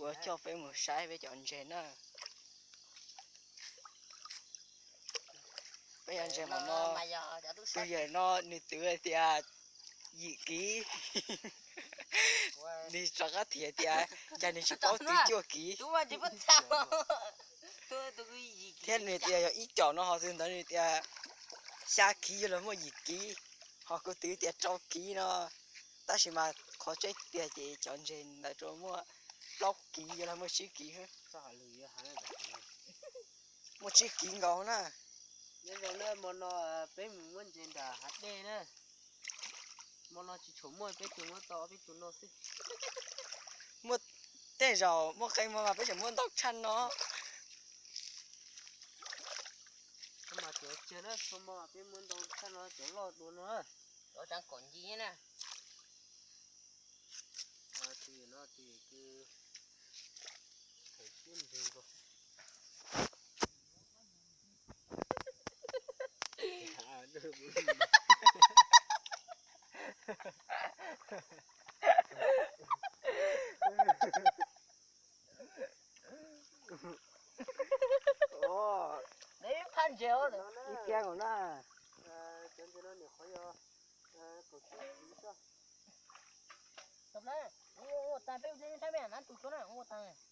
Kuv coj peb mus saib peb cov ntses na. Peb cov ntses mas no, tus yawm no nws twv tias yim kiv. Nws rov qab thiv tias cas nws tsis paub twv cuaj kiv. Thiab nws tias yog ib com no ho twg ntawd nws tias xya kiv yog los muaj yim kiv, ho kuv twv tias rau kiv no. Tab sis mas qhov tseeb tiag ces cov ntses ntawd rau muaj plaub kiv yog los muaj tsib kiv. Muaj tsib kiv nkaus na. Nyob zoo na, hmo no peb mus muab ntses nram hav dej na. Hmo no tsis tshua muaj, peb tsuas muab tau ob peb tug no xwb. Muaj tej zaum muaj qee hmo mas peb tseem muaj ntau tshaj no. Mas cov tsawg na, txhua hmo peb muab ntau tshaj no, cov loj dua no. Cov tseem kom nci na. Ib kiag nkaus na. Cov ntses no nws qhov yog kaum tsib kiv xwb. Ua tag peb saib me na, tus tshuab na, ua tag.